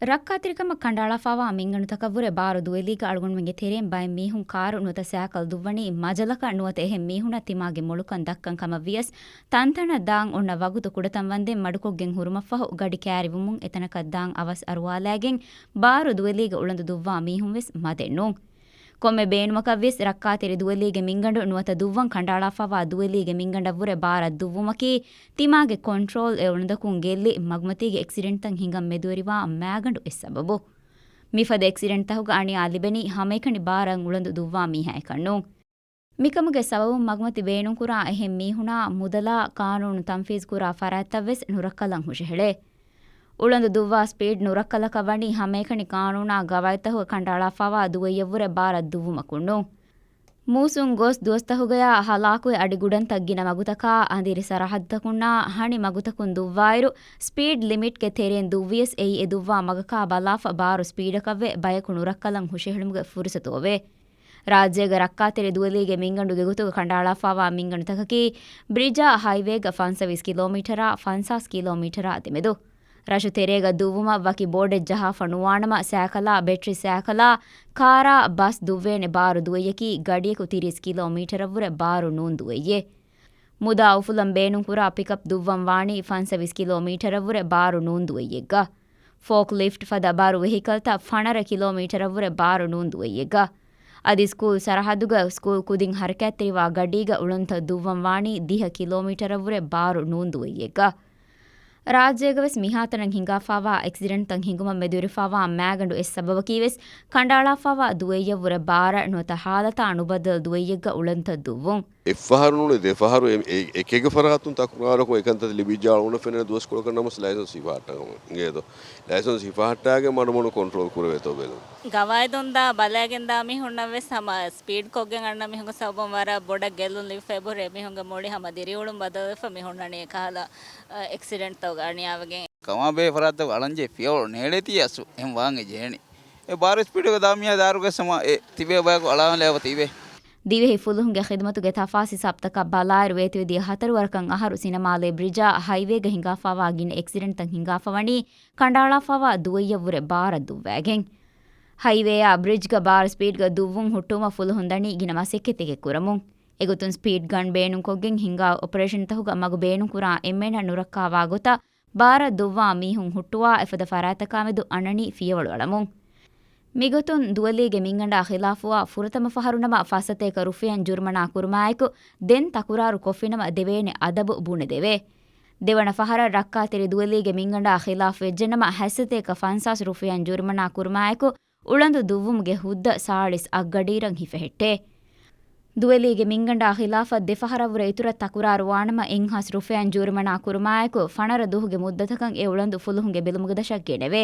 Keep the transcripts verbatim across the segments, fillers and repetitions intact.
ރައްކާތެރިކަމަށް ކަނޑައަޅާފާވާ މިންގަނޑުތަކަށްވުރެ ބާރު ދުވެލީގަ އަޅުގަނޑުމެންގެ ތެރެއިން ބައެއް މީހުން ކާރު ނުވަތަ ސައިކަލް ދުއްވަނީ މަޖަލަކަށް ނުވަތަ އެހެން މީހުނަށް ތިމާގެ މޮޅުކަން ދައްކަން ކަމަށް ވިޔަސް، ތަންތަނަށް ދާން އޮންނަ ވަގުތު ކުޑަތަން ވަންދެން މަޑުކޮށްގެން ހުރުމަށްފަހު ގަޑި ކައިރިވުމުން އެތަނަކަށް ދާން އަވަސް އަރުވާލައިގެން ބާރު ދުވެލީގަ އުޅަނދު ދުއްވާ މީހުން ވެސް މަދެއް ނޫން. ކޮންމެ ބޭނުމަކަށް ވިޔަސް ރައްކާތެރި ދުވެލީގެ މިންގަނޑު ނުވަތަ ދުއްވަން ކަނޑައަޅާފާވާ ދުވެލީގެ މިންގަނޑަށްވުރެ ބާރަށް ދުއްވުމަކީ ތިމާގެ ކޮންޓްރޯލް އެ އުޅަނދަކުން ގެއްލި މަގުމަތީގެ އެކްސިޑެންޓްތައް ހިނގަން މެދުވެރިވާ މައިގަނޑު އެއް ސަބަބު. މިފަދަ އެކްސިޑެންޓްތަކުގަ އަނިޔާ ލިބެނީ ހަމައެކަނި ބާރަށް އުޅަނދު ދުއްވާ މީހާޔަކަށް ނޫން. މިކަމުގެ ސަބަބުން މަގުމަތި ބޭނުންކުރާ އެހެން މީހުނާ މުދަލާ ޤާނޫނު ތަންފީޒުކުރާ ފަރާތްތައް ވެސް ނުރައްކަލަން ހުށަހެޅޭ. އުޅަނދު ދުއްވާ ސްޕީޑް ނުރައްކަލަކަށް ވަނީ ހަމައެކަނި ޤާނޫނާ ގަވާއިދުތަކުގެ ކަނޑައަޅާފާވާ ދުވެއްޔަށްވުރެ ބާރަށް ދުއްވުމަކުން ނޫން. މޫސުން ގޮސް ދުވަސްތަކުގަޔާ ހަލާކުވެ އަޑި ގުޑަންތައް ގިނަ މަގުތަކާ އަނދިރި ސަރަހައްދުތަކުންނާ ހަނި މަގުތަކުން ދުއްވާއިރު، ސްޕީޑް ލިމިޓްގެ ތެރެއިން ދުއްވިޔަސް އެއީ އެ ދުއްވާ މަގަކާ ބަލާފަ ބާރު ސްޕީޑަކަށްވެ ބަޔަކު ނުރައްކަލަން ހުށަހެޅުމުގެ ފުރުސަތު އޮވޭ. ރާއްޖޭގެ ރައްކާތެރި ދުވެލީގެ މިންގަނޑުގެ ގޮތުގަ ކަނޑައަޅާފާވާ މިންގަނޑުތަކަކީ، ބްރިޖާ ހައިވޭގަ ފަންސަވީސް ކިލޯމީޓަރާ ފަންސާސް ކިލޯމީޓަރާ ދެމެދު. ރަށު ތެރޭގަ ދުއްވުމަށް ވަކި ބޯޑެއް ޖަހާފަ ނުވާނަމަ، ސައިކަލާ، ބެޓްރި ސައިކަލާ، ކާރާ، ބަސް ދުއްވޭނެ ބާރު ދުވެއްޔަކީ، ގަޑިޔަކު ތިރީސް ކިލޯމީޓަރަށްވުރެ ބާރު ނޫން ދުވެއްޔެއް. މުދާ އުފުލަން ބޭނުންކުރާ ޕިކަޕް ދުއްވަން ވާނީ ފަންސަވީސް ކިލޯމީޓަރަށްވުރެ ބާރު ނޫން ދުވެއްޔެއްގަ. ފޯކް ލިފްޓް ފަދަ ބާރު ވެހިކަލްތައް ފަނަރަ ކިލޯމީޓަރަށްވުރެ ބާރު ނޫން ދުވެއްޔެއްގަ. އަދި ސްކޫލް ސަރަހައްދުގަ ސްކޫލް ކުދިން ހަރަކާތްތެރިވާ ގަޑީގަ އުޅަނދުތައް ދުއްވަން ވާނީ ދިހަ ކިލޯމީޓަރަށްވުރެ ބާރު ނޫން ދުވެއްޔެއްގަ. ރާއްޖޭގަވެސް މިހާތަނަށް ހިނގާފާވާ އެކްސިޑެންޓްތައް ހިނގުމަށް މެދުވެރިފާވާ މައިގަނޑު އެއް ސަބަބަކީވެސް، ކަނޑައަޅާފާވާ ދުވެއްޔަށްވުރެ ބާރަށް ނުވަތަ ހާލަތާ ނުބައްދަލު ދުވެއްޔެއްގަ އުޅަނދުތައް ދުއްވުން. އެއްފަހަރު ނޫނީ ދެފަހަރު އެ، އެ، އެކެއްގެ ފަރާތުން ތަކުރާރަކުން އެކަންތައް ލިބިއްޖާ އަޅުގަނޑަށް ފެންނަ ދުވަސްކޮޅަކަށް ނަމަސް ލައިސަންސް ހިފަހައްޓަން އިނގޭތޯ. ލައިސަންސް ހިފަހައްޓާގެން މަޑުމަޑުން ކޮންޓްރޯލް ކުރެވޭތޯ ބެލުން. ގަވާއިދުން ދާ ބަލައިގެން ދާ މީހުންނަށް ވެސް ހަމަ ސްޕީޑް ކޮށްގެން އަންނަ މީހުންގެ ސަބަބުން ވަރަށް ބޮޑަށް ގެއްލުން ލިބިފަ އެބަހުރި. އެމީހުންގެ މުޅި ހަމަ ދިރިއުޅުން ބަދަލުވެފަ މީހުންނަނީ އެކަހަލަ، އަ، އެކްސިޑެންޓްތަކުގަ އަނިޔާވެގެން. ކަމާބެހޭ ފަރާތްތަކު އަޅަންޖެހޭ ފިޔަވަޅު ނޭޅޭތީ އަސްލު އެހެން ވާން އެ ޖެހެނީ. އެ ބާރު ސްޕީޑުގަ ދާ މީހާ ދާއިރުގަ ސަމާ އެ ތިބޭ ބަޔަކު އަޅާލާފަ ތިބޭ. ދިވެހި ފުލުހުންގެ ޚިދުމަތުގެ ތަފާސް ހިސާބުތަކަށް ބަލާއިރު ވޭތުވެދިޔަ ހަތަރު ވަރަކަށް އަހަރު ސިނަމާލޭ ބްރިޖާ ހައިވޭގަ ހިނގާފާވާ ގިނަ އެކްސިޑެންޓްތައް ހިނގާފަ ވަނީ ކަނޑައަޅާފާވާ ދުވެއްޔަށްވުރެ ބާރަށް ދުއްވައިގެން. ހައިވޭއާ ބްރިޖްގަ ބާރު ސްޕީޑްގަ ދުއްވުން ހުއްޓުވުމަށް ފުލުހުން ދަނީ ގިނަ މަސައްކަތްތަކެއް ކުރަމުން. އެގޮތުން ސްޕީޑް ގަން ބޭނުންކޮށްގެން ހިނގާ އޮޕަރޭޝަންތަކުގަ މަގު ބޭނުންކުރާ އެންމެންނަށް ނުރައްކާވާ ގޮތަށް ބާރަށް ދުއްވާ މީހުން ހުއްޓުވާ އެފަދަ ފަރާތްތަކާމެދު އަންނަނީ ފިޔަވަޅު އަޅަމުން. މިގޮތުން ދުވެލީގެ މިންގަނޑާ ޚިލާފުވާ ފުރަތަމަ ފަހަރު ނަމަ ފައްސަތޭކަ ރުފިޔަން ޖުރުމަނާ ކުރުމާއެކު، ދެން ތަކުރާރު ކޮށްފިނަމަ ދެވޭނެ އަދަބު ބުނެދެވޭ. ދެވަނަ ފަހަރަށް ރައްކާތެރި ދުވެލީގެ މިންގަނޑާ ޚިލާފުވެއްޖެނަމަ، ހަތްސަތޭކަ ފަންސާސް ރުފިޔަން ޖުރުމަނާ ކުރުމާއެކު، އުޅަނދު ދުއްވުމުގެ ހުއްދަ ސާޅީސް އަށްގަޑީއިރަށް ހިފެހެއްޓޭ. ދުވެލީގެ މިންގަނޑާ ޚިލާފަށް ދެފަހަރަށްވުރެ އިތުރަށް ތަކުރާރު ވާނަމަ، އެއްހާސް ރުފިޔަން ޖުރުމަނާ ކުރުމާއެކު، ފަނަރަ ދުވަހުގެ މުއްދަތަކަށް އެ އުޅަނދު ފުލުހުންގެ ބިލުމުގެ ދަށަށް ގެނެވޭ.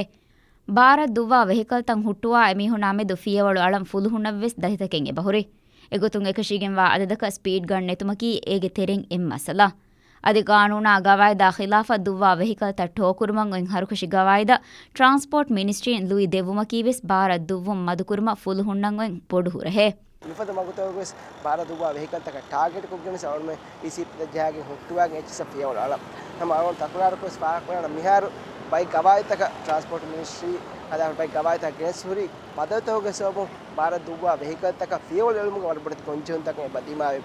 ބާރަށް ދުއްވާ ވެހިކަލްތައް ހުއްޓުވާ އެމީހުނާ މެދު ފިޔަވަޅު އަޅަން ފުލުހުންނަށްވެސް ދަތިތަކެއް އެބަހުރި. އެގޮތުން އެކަށީގެންވާ އަދަދަކަށް ސްޕީޑް ގަން ނެތުމަކީ އޭގެ ތެރެއިން އެއް މައްސަލަ. އަދި ގާނޫނާ ގަވާއިދާ ޚިލާފަށް ދުއްވާ ވެހިކަލްތައް ޓޯ ކުރުމަށް އޮތް ހަރުކަށި ގަވާއިދަށް ޓްރާންސްޕޯޓް މިނިސްޓްރީން ލުއި ދެއްވުމަކީވެސް ބާރަށް ދުއްވުން މަދުކުރުމަށް ފުލުހުންނަށް އޮތް ބޮޑު ހުރަހެއް. މިފަދަ މަގުތަކުގަވެސް ބާރަށް ދުއްވާ ވެހިކަލްތަކަށް ޓާގެޓް ކޮށްގެންވެސް އަޅުގަނޑުމެން އީސީޕީތައް ޖަހާގެން ހުއްޓުވާގެން އެއްޗިއްސަށް ފިޔަވަޅު އަޅަން. ހަމަ އަޅުގަނޑު ތަކުރާރުކޮށް ފާހަގަކުރާނަމަ، މިހާރު ބައެއް ގަވާއިދުތަކަށް ޓްރާންސްޕޯޓް މިނިސްޓްރީ ހަދާފަ ބައެއް ގަވާއިދުތަކަށް ގެނެސް ހުރި ބަދަލުތަކުގެ ސަބަބުން ބާރަށް ދުއްވާ ވެހިކަލްތަކަށް ފިޔަވަޅު އެޅުމުގެ ވަރަށް ބޮޑެތި ގޮންޖެހުންތަކެއް އެބަ ދިމާވެ.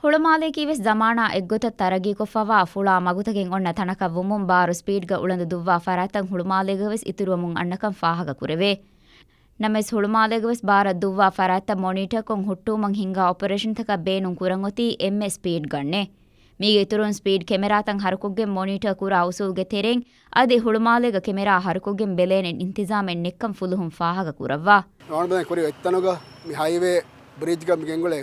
ހުޅުމާލެއަކީވެސް ޒަމާނާ އެއްގޮތަށް ތަރައްގީކޮށްފަވާ ފުޅާ މަގުތަކެއް އޮންނަ ތަނަކަށް ވުމުން، ބާރު ސްޕީޑްގަ އުޅަނދު ދުއްވާ ފަރާތްތައް ހުޅުމާލޭގަވެސް އިތުރުވަމުން އަންނަކަން ފާހަގަކުރެވޭ. ނަމަވެސް ހުޅުމާލޭގަވެސް ބާރަށް ދުއްވާ ފަރާތްތައް މޮނީޓަރކޮށް ހުއްޓުވުމަށް ހިންގާ އޮޕަރޭޝަންތަކަށް ބޭނުން ކުރަން އޮތީ އެންމެ ސްޕީޑް ގަންނެއް. މީގެ އިތުރުން ސްޕީޑް ކެމެރާތައް ހަރުކޮށްގެން މޮނީޓަރ ކުރާ އުސޫލުގެ ތެރެއިން އަދި ހުޅުމާލޭގަ ކެމެރާ ހަރުކޮށްގެން ބެލޭނެ އިންތިޒާމެއް ނެއްކަން ފުލުހުން ފާހަގަ ކުރައްވާ. ރޯންބެން ކުރި އެއްތަނުގަ މި ހައިވޭ ބްރިޖްގަ މި ގެންގުޅޭ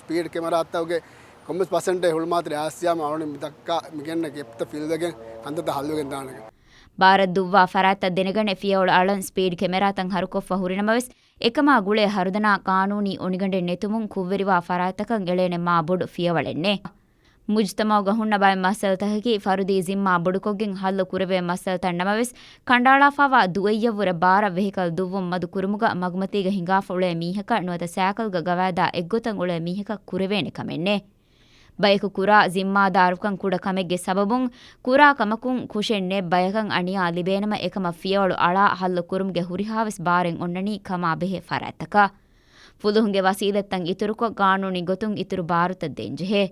ސްޕީޑް ކެމެރާތައްގެ ކޮންމެސް ޕަސެންޓެއް ހުޅުމާތެރި އާސިޔާމަ އަޅުނި މި ދައްކާ މި ގެންނަ ގެޕްތައް ފިލްވެގެން ކަންތައްތައް ހައްލުވެގެން ދާނެގެ. ބާރަށް ދުއްވާ ފަރާތްތައް ދެނެގަނެ ފިޔަވަޅު އަޅަން ސްޕީޑް ކެމެރާތައް ހަރުކޮށްފަ ހުރިނަމަވެސް، އެކަމާ ގުޅޭ ހަރުދަނާ ޤާނޫނީ އޮނިގަނޑެއް ނެތުމުން ކުށްވެރިވާ ފަރާތްތަކަށް އެޅޭނެ މާ ބޮޑު ފިޔަވަޅެއް ނެތް. މުޖުތަމަޢުގަ ހުންނަ ބައެއް މައްސަލަތަކަކީ ފަރުދީ ޒިންމާ ބޮޑުކޮށްގެން ހައްލު ކުރެވޭ މައްސަލަތައް ނަމަވެސް، ކަނޑައަޅާފާވާ ދުވެއްޔަށްވުރެ ބާރަށް ވެހިކަލް ދުއްވުން މަދު ކުރުމުގަ މަގުމަތީގަ ހިނގާފަ އުޅޭ މީހަކަށް ނުވަތަ ސައިކަލްގަ ގަވާއިދާ އެއްގޮތަށް އުޅޭ މީހަކަށް ކުރެވޭނެ ކަމެއް ނެތް. ބަޔަކު ކުރާ ޒިންމާދާރުކަން ކުޑަ ކަމެއްގެ ސަބަބުން ކުރާ ކަމަކުން ކުށެއް ނެތް ބަޔަކަށް އަނިޔާ ލިބޭނަމަ އެކަމަށް ފިޔަވަޅު އަޅާ ހައްލު ކުރުމުގެ ހުރިހާވެސް ބާރެއް އޮންނަނީ ކަމާ ބެހޭ ފަރާތްތަކަށް. ފުލުހުންގެ ވަސީލަތްތައް އިތުރުކޮށް، ގާނޫނީ ގޮތުން އިތުރު ބާރުތައް ދޭންޖެހޭ.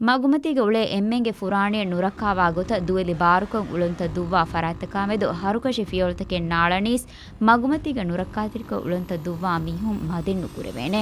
މަގުމަތީގަ އުޅޭ އެންމެންގެ ފުރާނައެއް ނުރައްކާވާ ގޮތަށް ދުވެލި ބާރުކޮށް އުޅުންތައް ދުއްވާ ފަރާތްތަކާމެދު ހަރުކަށި ފިޔަވަޅުތަކެއް ނާޅަނީސް، މަގުމަތީގަ ނުރައްކާތެރިކޮށް އުޅުންތައް ދުއްވާ މީހުން މަދެއް ނުކުރެވޭނެ.